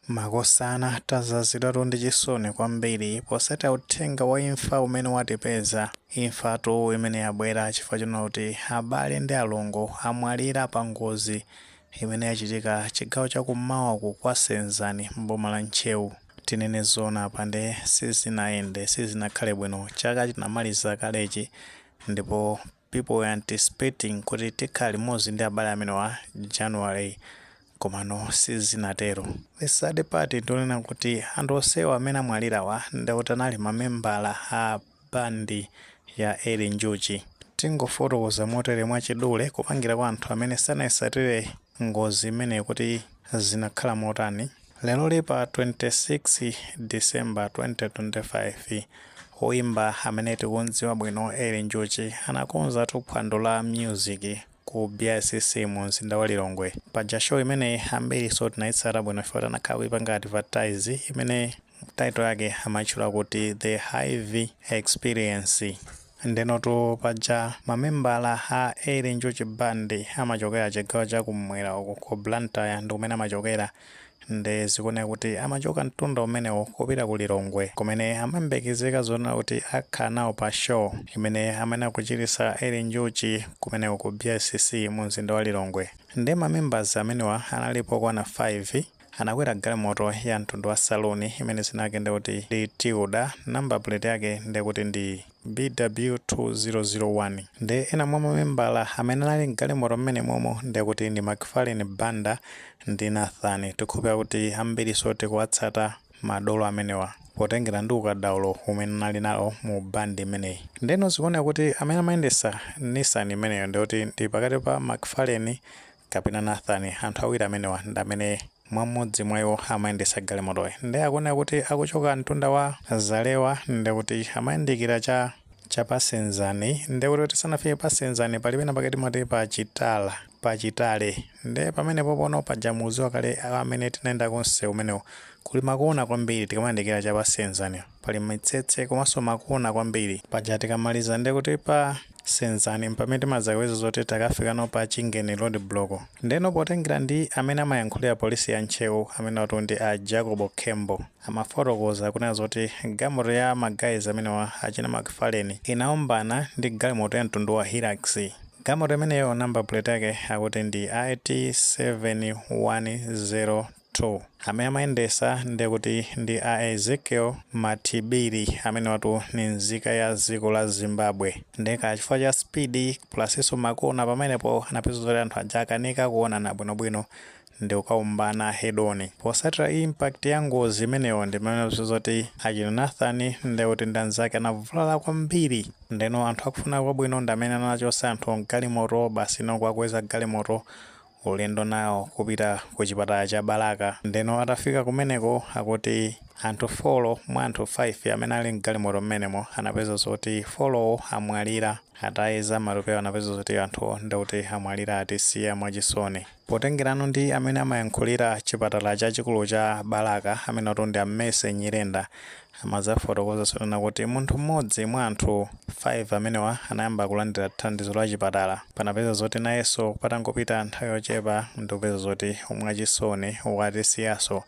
Makosana, tazazidwatu ndi chisoni kwambiri posatira uthenga wa imfa umene watipeza. Imfatu imene yabwera chifukwa chonena kuti abale ndi alongo amwalira pa ngozi imene yachitika chigawo chakummawaku kwa Senzani m'boma la Ntcheu. Tinene zoona apa nde sizinayende, sizinakhale bwino. Chaka chinamaliza kalechi ndipo people were anticipating kuti tikhala limodzi ndi abale amenewa January, komano sizinatero. The sad part ndionena kuti anthu onsewa amene amwalirawa ndikuti anali mamembala a bandi ya Eli Njuchi. Tingofotokoza motere mwachidule kupangira kwa anthu amene sanayisatire ngozi imeneyi kuti zinakhala motani. Lero pa 26 December 2025, oyimba amene tikundziwa bwino Eli Njuchi anakonza phwando la music ku BICC mu mzinda wa Lilongwe. Paja show imeneyi ambiri so tinayitsata bwino chifukwa anakhala kuipanga advertise, imene title yake amatchula kuti The Hive Experience. Ndenotu paja mamembala a Eli Njuchi Band amachokera chigawo chakumwera uku ku Blantyre, ndi kumene amachokera. Nde zikuoneka kuti amachoka mtunda umenewo kupita ku Lilongwe, kumene amayembekezeka zonena kuti akhala nawo pa show imene amene akuchitisa Eli Njuchi kumeneko ku BICC mu mzinda wa Lilongwe. Nde mamembers amenewa analipo kwana 5. Anakwera galimoto ya mtundu wa saloon imene zinake ndikuti ndi Tiida, number plate yake ndikuti ndi BW 2001. Nde ena mwa mamembala amene anali mgalimoto mmene momo ndikuti ndi Macfarlane Banda ndi Nathan. Tikhulupira kuti ambiri so tikuwatsata madolo amenewa potengera ndi ukadaulo umene anali nawo mu bandi imeneyi. Ndeno zikuoneka kuti amene amayendesa Nissan imeneyo ndikuti ndi pakati pa Macfarlane kapena Nathan. Anthu awiri amenewa ndi amene mwamodzi mwa iwo amayendesa galimotoyi. Ndi akuoneka kuti akuchoka mtunda wa Zalewa, ndikuti amayandikira cha chapasenzani. Ndikuti tisanafike pasenzani pali pena pakati mati pa Chitala, pachitale. Nde pamenepo pono paja muziwa kale amene tinayenda konse umenewo, kuli makona kwambiri. Tikamayandikira chapasenzani pali mitsetse komanso makona kwambiri. Paja tikamaliza ndekuti pa Senzani pamene timadzapeza zoti takafikano pa Chingeni road block. Ndeno potengera ndi amene amayankhulira polisi ya Ntcheu, amene watu ndi a Jacob Kembo, amafotokoza kunena zoti galimoto ya ma guys amenewa achina Macfarlane inaombana ndi galimoto ya mtundu wa Hilux. Galimoto imeneyo number plate yake akuti ndi IT 7102. Amene amayendesa ndekuti ndi a Ezekiel Matibiri, amene watu ni nzika ya dziko la Zimbabwe. Ndeka chifukwa cha speed plusinso makona pamenepo, anapeza zoti anthu aja akanika kuonana bwinobwino ndi kukaombana head on. Posatira impact ya ngozi imeneyo, ndi pamene zoti achina Nathan ndekuti ndi anzake anavulala kwambiri. Ndeno anthu akufuna kwabwino ndi amene anachosa anthu mgalimoto basi, nokuakweza galimoto ulendo nawo kupita ku chipatala cha Balaka. Ndeno atafika kumeneko, akuti anthu 4 mwa anthu 5 amene ali mgalimoto mmenemo anapeza zoti 4 amwalira. Atayeza matupi anapeza zoti anthu ndikuti amwalira, atisiya mwachisoni. Potengerano ndi amene amayankhulira chipatala chachikulu cha Balaka, amene watu ndi Amese Nyirenda, amazafotokoza sonena kuti munthu mmodzi mwa anthu 5 amenewa anayamba kulandira thandizo la chipatala, panapeza zoti nayenso patangopita nthawi yochepa ndikupeza zoti mwachisoni watisiyaso,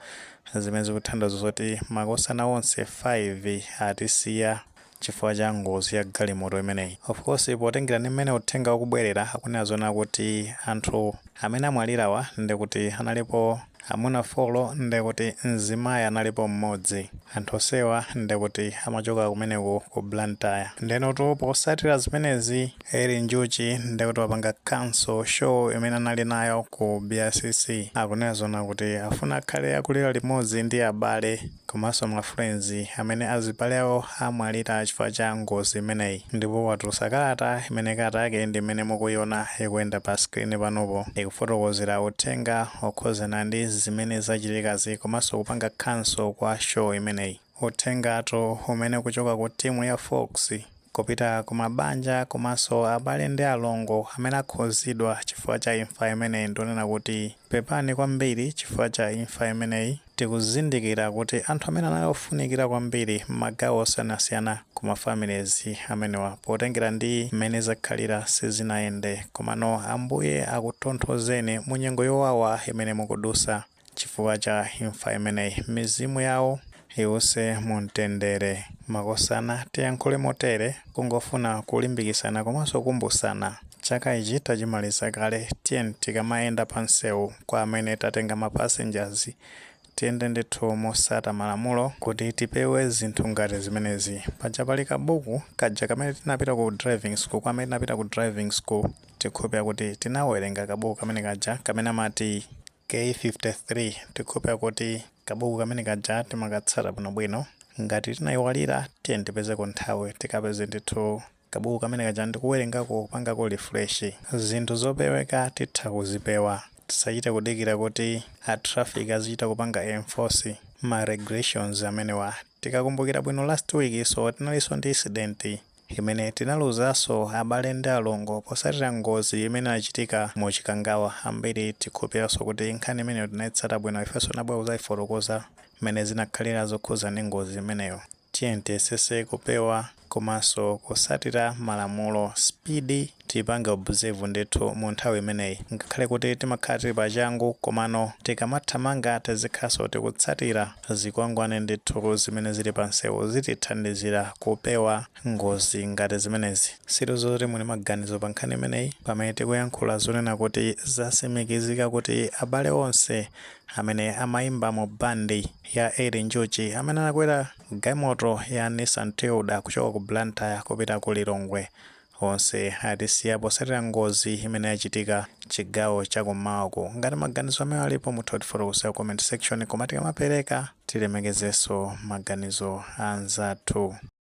zimene zikuthandiza zoti makosana onse 5 atisiya chifukwa cha ngozi ya galimoto imeneyi. Of course, potengera ndi mmene uthenga ukubwerera, akunena zona kuti anthu amene amwalirawa ndikuti analipo amuna 4, ndikuti mzimayi analipo mmodzi. Anthu onsewa ndikuti amachoka kumeneko ku Blantyre. Ndenotu posatira zimenezi, Eli Njuchi ndikuti wapanga cancel show imene anali nayo ku BICC. Akunena zona kuti afuna akhale akulira limodzi ndi abale komanso ma friends amene azibale awo amwalira chifukwa cha ngozi imeneyi. Ndipo watulutsa kalata imene kalata yake ndi imene mukuiona ikuyenda pa screen panopo, ikufotokozera uthenga okhuzana ndi zimene zachitikazi komanso kupanga cancel kwa show imeneyi. Uthengatu umene kuchoka ku timu ya Fox kupita ku mabanja komanso abale ndi alongo amene akhuzidwa chifukwa cha imfa imeneyi ndionena kuti pepani kwambiri chifukwa cha imfa imeneyi. Tikuzindikira kuti anthu amene anali ofunikira kwambiri m'magawo osiyanasiyana ku ma families amenewa, potengera ndi mmene zakhalira sizinayende, komano Ambuye akutonthozeni mu nyengo yowawa imene mukudusa. Chifukwa cha imfa imeneyi, mizimu yawo iwuse mumtendere. Makosana, tiyankhule motere kungofuna kulimbikisana komanso kukumbusana. Chaka ichi tachimaliza kale. Tiye tikamayenda pa msewu, kwa amene tatenga ma passengers, tiyende ndithu mosata malamulo kuti tipewe zinthu ngati zimenezi. Paja pali kabuku kaja kamene tinapita ku driving school. Kwa amene tinapita ku driving school, tikhulupira kuti tinawerenga kabuku kamene kaja kamene amati K53. Tikhulupira kuti kabuku kamene kaja timakatsata bwinobwino. Ngati tinayiwalira, tiye tipezeko nthawi, tikapeze ndithu kabuku kamene kaja ndikuwerengako, kupangako refresh. Zinthu zopeweka titha kuzipewa. Tisachite kudikira kuti a traffic azichita kupanga enforce ma regulations amenewa. Tikakumbukira bwino, last week so tinalinso ndi incident imene tinaluzanso abale ndi alongo posatira ngozi imene inachitika mu Chikangawa. Ambiri tikhulupiranso kuti nkhani imeneyo tinayitsata bwino. Ifenso tinabwera kudzayifotokoza mmene zinakhalira zokhuza ndi ngozi imeneyo. Tiye tiyesese kupewa komanso kusatira malamulo. Speed tipange observe ndithu mu nthawi imeneyi. Ngakhale kuti timakhala tili pachangu, komano tikamathamanga tizikhalanso tikutsatira zikwangwani ndithu zimene zili pa msewu, zitithandizira kupewa ngozi ngati zimenezi. Sizoti muli maganizo pa nkhani imeneyi, pamene tikuyankhula zonena kuti zatsimikizika kuti abale onse amene amayimba mu bandi ya Eli Njuchi, amene anakwera galimoto ya Nissan Tiida kuchoka ku Blantyre kupita ku Lilongwe, onse atisiya posatira ngozi imene yachitika chigawo chakummawaku. Ngati maganizo amene alipo, mutha kutifotokozera comment section, koma tikamapereka tilemekezenso maganizo anzathu.